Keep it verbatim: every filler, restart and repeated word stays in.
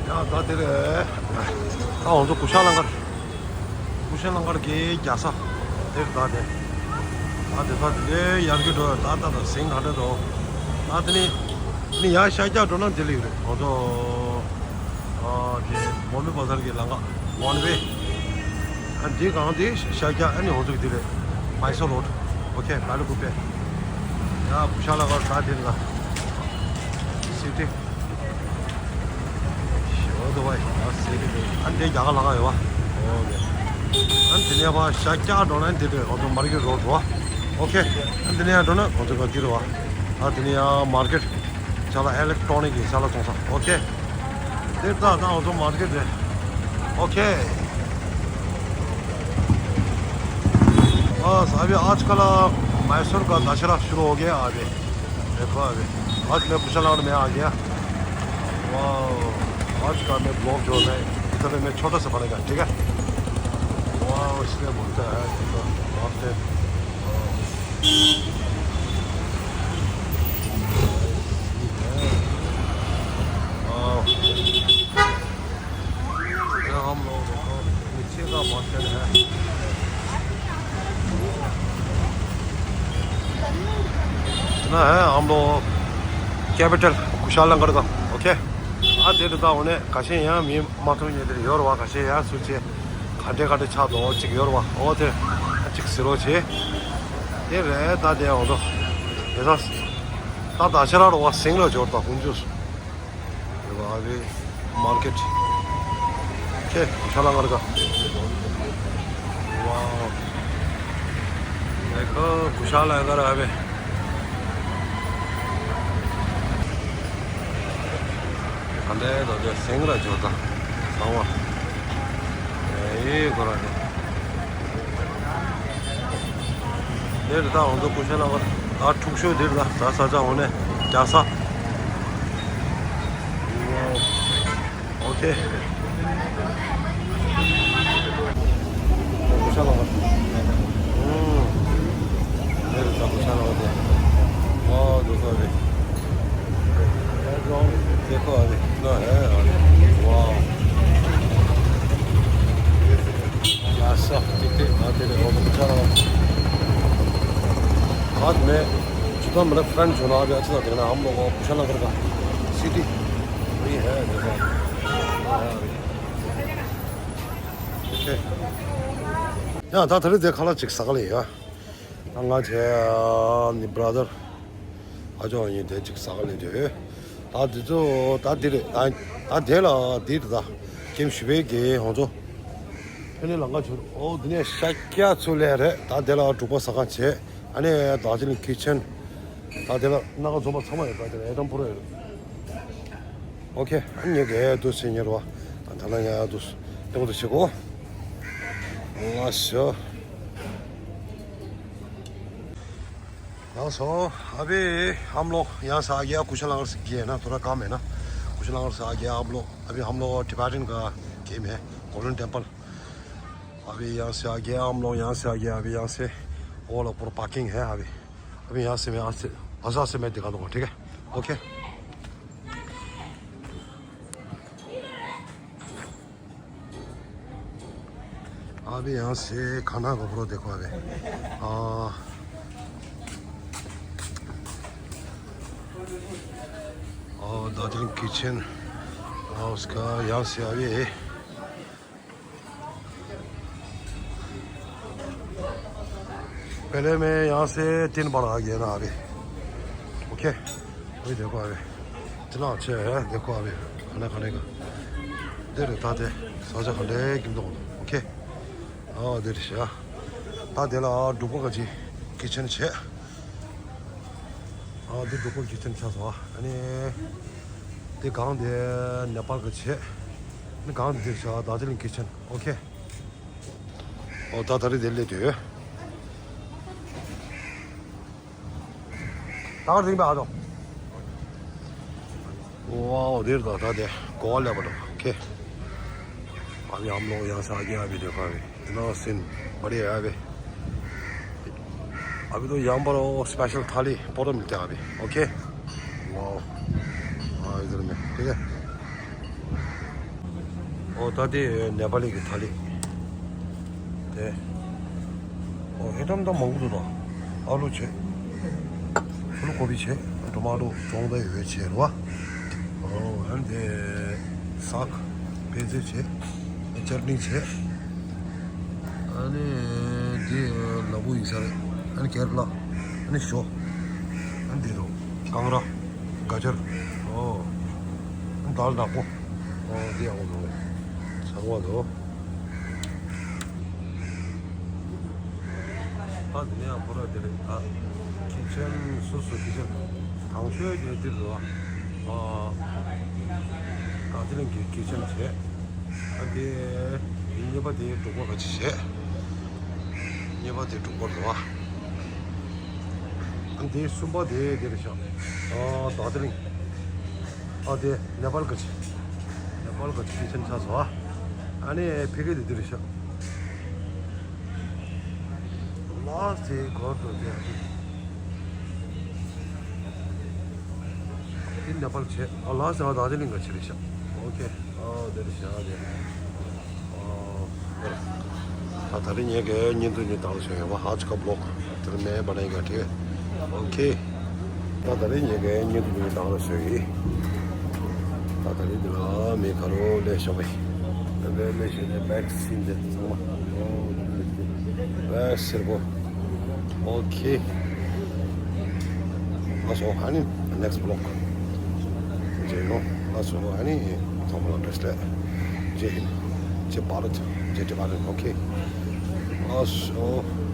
ཡ་ད་དེ་རེད། ད་ང་ཚོ་ཀུ་ཤ་ལང་ཀར། ཀུ་ཤ་ལང་ཀར་གྱི་རྒྱལ་ས་དེར་ད་དེ། ད་དེ་ད་དེ་དེ་ཡར་རྒྱས་འགྲོ་ད་ད་ད་ཟིང་ག་འདྲ་འདུག་ད་དེ་ནི་ནི་ཡར་ཤར་རྒྱག་འགྲོ་ན་དེ་ལ་ཡོད་རེད། ང་ཚོ་ཨ་དེ་མོ་མི་བ་ཟར་གྱི་ལང་ཀ་ཝན་ཝེ། ཨ་འདི་གང་དེ་ཤར་རྒྱག་ཨ་ནི་ང་ཚོ་གི་དེ་རེད། མའི་སོར་རོ་ཌི། ཨོ་ཁེ། ལ་ལུ་ཀུ་པེ། ཡ་ཀུ་ཤ་ལང་ཀར་ད་དེ་ལ་སི་ཊི། ཞོ་དོ་བའི་ཨ་སེ་རི་དེ་ཨ་འདྲའི་རྒྱ་གར་ལ་ཁ་ཡོད་བ། ཨོ་ཨ་འདི་ནས་བ་ཤ་རྒྱག་འགྲོ་ན་འདི་རེད། ཨོ་ཏོ་མར་ཀེ་ཊི་རོ་ཌི་རོ། ཨོ་ཁེ། ཨ་འདི་ནས་འགྲོ་ན་ཨོ་ཏོ་ག་འདི་རེད་བ། ཨ་འདི་ནས་ཡང་མར་ཀེ་ཊི་ཅ་ལག་ཨེ་ལེག་ཊོ་ནིག་གི་ཅ་ལག་བཙོང་ས། ཨོ་ཁེ། དེ་ད་ད་ཨོ་ཏོ་མར་ཀེ་ཊི་རེད། ཨོ་ཁེ། बस अभी आजकल मैसूर का दशहरा शुरू हो गया अभी। देखो अभी, आज मैं कुशल नगर में आ गया। वाह, आज का मैं ब्लॉग जो है इधर में छोटा सा बनेगा, ठीक है? वाह, इसमें बोलता है, देखो, मस्त है। वाह। ये हम लोग देखो, नीचे का बस स्टैंड है। इतना है हम लोग कैपिटल कुशालनगर का। ओके। ཨ་དེ་འདྲ་ད་འོ་ནས་ཁ་ཤས་ཡང་མི་མ་ཐུག་ཉེ་དེར་ཡོད་རེད་བ། ཁ་ཤས་ཡང་སུ་ཆེ་ག་འདྲས་ག་འདྲས་ཆགས་འདུག་ཅིག་ཡོད་རེད་བ། འོ་དེ་ཅིག་ཟེར་རོགས་བྱེད། དེ་རེད་ད། དེ་འོ་དོ་དེ་ད་ད་ད་ཆ་ར་རོ་བ་སེང་ལ་འབྱོར་ད་ཧུན་ཇུས། ये वहाँ भी मार्केट। ओके, कुशाला मार्केट। वाह। देखो, कुशाला मार्केट है बे। खंडे तो जो सिंगरा जोता। सावा। ये गोरा दे। འདིར་ད་ང་ཚོ་ཀུ་ཤ་ལ་ད་འཁྲུག་ཤོས་འདིར་ད་ད་ས་ཆ་འོ་ནས་རྒྱག་ས། ཨོ་ཁེ། ཀུ་ཤ་ལ། ཨུམ། འདིར་ད་ཀུ་ཤ་ལ་དེ། ཨོ་འདུག་ས་རེད། देखो अभी कितना है। वाह। यार सब कितने आते हैं, बहुत अच्छा लगा। आज मैं जितना मेरा फ्रेंड्स होना अभी अच्छा लगता है ना, हम लोग को कुशानगर का सिटी वही है। देखो। ओके। ཡང་ད་ད་རེས་དེ་ཁ་ལག་ཅིག་ཟ་ག་ལ་ཡ། ད་ང་བྱས་ནི་བྷ་ར་དར་ཨ་ཅོ་ཡིན་དེ་ཅིག་ཟ་ག་ལ་འདོད། ད་དེ་ཚོ་ད་འདི་རེད། ད་ད་དེ་ལ་འདི་རེད། ད་ཀེམ་ཞི་བའི་གི་ཧོང་ཚོ་ཕེ་ནི་ལང་ཀ་བྱོས། ཨོ་དེ་ནས་ཤ་སྐྱ་ཚོ་ལས་རེད། ད་དེ་ལ་འབྲུག་པ་ཟ་ཁང་བྱས། ཨ་ནི་རྡོ་རྗེ་གླིང་ཁི་ཆན། ད་དེ་ལ་སྣ་ཁ་འཛོམས་པ་ཚང་མ་ཡོད། ད་དེ་ལ་ཨེ་ཏམ་པུ་ར་ཡོད། ཨོ་ཁེ། ཨ་ནི་ངས་ག་ཡ་དུ་ཟེར་ཉེར་བ། ད་ད་ལ་ཡ་དུ་སྟོན་དུ་བྱེད་གོ། ང་ཞོ། ཡང་སོ། अभी हम लोग यहाँ से आ गया कुशानगर से गया ना, थोड़ा काम है ना। कुशानगर से आ गया हम लोग। अभी हम लोग टिबेटन का गेम है, गोल्डन टेम्पल। अभी यहाँ से आ गया हम लोग, यहाँ से आ गया। अभी यहाँ से वो लोग पूरा पार्किंग है। अभी अभी यहाँ से मैं, आज से बाजार से मैं दिखा दूंगा, ठीक है? ओके। अभी यहाँ से खाना का पूरा देखो अभी। आ, और दार्जिलिंग किचन, और उसका यहाँ से अभी पहले मैं यहाँ से तीन बार आ गया ना अभी। ओके। अभी देखो अभी। इतना अच्छा है, देखो अभी। खाना खाने का। दे रहता थे। साझा खाने गिन दो। ओके। ཨོ་དེ་རེད་ཤག་ད་དེ་ལ་འབྲུག་པ་ག་ཅི་ཀི་ཆན་བྱས། ཨོ་དེ་འབྲུག་པ་ཀི་ཆན་ཆགས་སོང་། ཨ་ནི་དེ་གང་དེ་ནེ་པཱལ་ག་བྱས། ཨ་ནི་གང་དེ་ཤག་རྡོ་རྗེ་གླིང་ཀི་ཆན། ཨོ་ཁེ། ཨོ་ད་ད་རེས་དེ་སླེབས་དུས། ताकत सिंह पे आ जाओ। वाह, उधर था, था दे, गोल है बोलो, ओके। अभी हम लोग यहाँ से आगे, अभी देखो, अभी इतना सीन बढ़िया है अभी। अभी तो यहाँ पर वो स्पेशल थाली पूरा मिलता है अभी, ओके। वाह, हाँ, इधर में, ठीक है। ཨོ་ད་དེ་ནེ་པ་ལི་གི་ཐ་ལི། དེ། ཨོ་ཧེ་ཏམ་ཏམ་མང་པོ་འདུག་ད། ཨ་ལུ་བྱས། ཕུ་ལུ་ཀོ་བི་བྱས། ཏོ་མ་ཏོ་ཅོང་ཏེ་ཡོད་བྱས་རེད་བ། ཨོ་ཨ་ནི་དེ། སག་པེ་ཙེ་བྱས། ཅར་ནི་བྱས། ཨ་ནི་དེ་ལ་བུ་ཡིན་ས་རེད། ཨ་ནི་ཀེ་ར་ལ། ཨ་ནི་ཞོ། ཨ་ནི་དེ་དོ། ཀང་ར། ག་ཅར། ཨོ། ཨ་ནི་དཱལ་ནག་པོ། ཨོ་དེ་ཡག་པོ་འདུག་ཚང་མ་དོ། ཨ་འདི་ནས་ཡང་ཁོ་ར་དེ་རེད། ཨ་ཁི་ཆན་སོ་སོ་ཁི་ཆན་དང་ཤོས་དེ་འདིར་འདུག་ཨ་ད་དེ་རིང་གི་ཁི་ཆན་བྱས། ཨ་དེ་གཉིས་པ་དེ་འབྲུག་པ་ག་ཅི་བྱས། གཉིས་པ་དེ་འབྲུག་པ་འདུག་ཨ་དེ་གསུམ་པ་དེ་དེ་རེད་ཤག་ཨ་ད་དེ་རིང་། ཨ་དེ་ནེ་པཱལ་ག་ཅི། ནེ་པཱལ་ག་ཅི་ཁི་ཆན་ཆགས་སོང་ཨ། ཨ་ནི་ཕ་གི་དེ་འདི་རེད་ཤག་ལཱ་སི་ཊི་དེ་གོར་དོ་དེ་ཨ་ཅི། དེ་ནེ་པཱལ་བྱས། ཨ་ལཱ་སི་ཊི་ཨ་ད་དེ་ལིང་ག་ཅི་རེད་ཤག་ཨོ་ཁེ། ཨ་དེ་རེད་ཤག་དེ། ཨ་ད་ད་རེས་ངས་གའི་བརྙན་ཐུང་གཉིས་བཏང་ལ་བྱོན་ཡོད་པ། ཧ་ཅི་ཀ་བི་ལོག་དེར་མེད་པ་ནས་ག་ཁྲི། ཨོ་ཁེ། ད་ད་རེས་ངས་གའི་བརྙན་ཐུང་གཉིས་བཏང་ལ་བྱོན་ཡིན། ད་ད་རེས་འདི་ལ་མི་ཁ་རོ་ལས་ཤོག་པས། ད་ལས་ལས་ཤོག་ནས་བེག་སིན་དེ་ཚང་མ། བེག་སེར་པོ། ཨོ་ཁེ། ལགས་སོ་ཨ་ནི་ནེག་སི་ཊི་བི་ལོག་མཇལ་ཡོང་། ལགས་སོ་ཨ་ནི་ཚང་མ་ལ་བཀྲ་ཤིས་བདེ་ལེགས། ཇེ་ཧིན། ཇེ་བྷ་རད། ཇེ་ཏི་བྷ་རད། ཨོ་ཁེ། ལགས་སོ།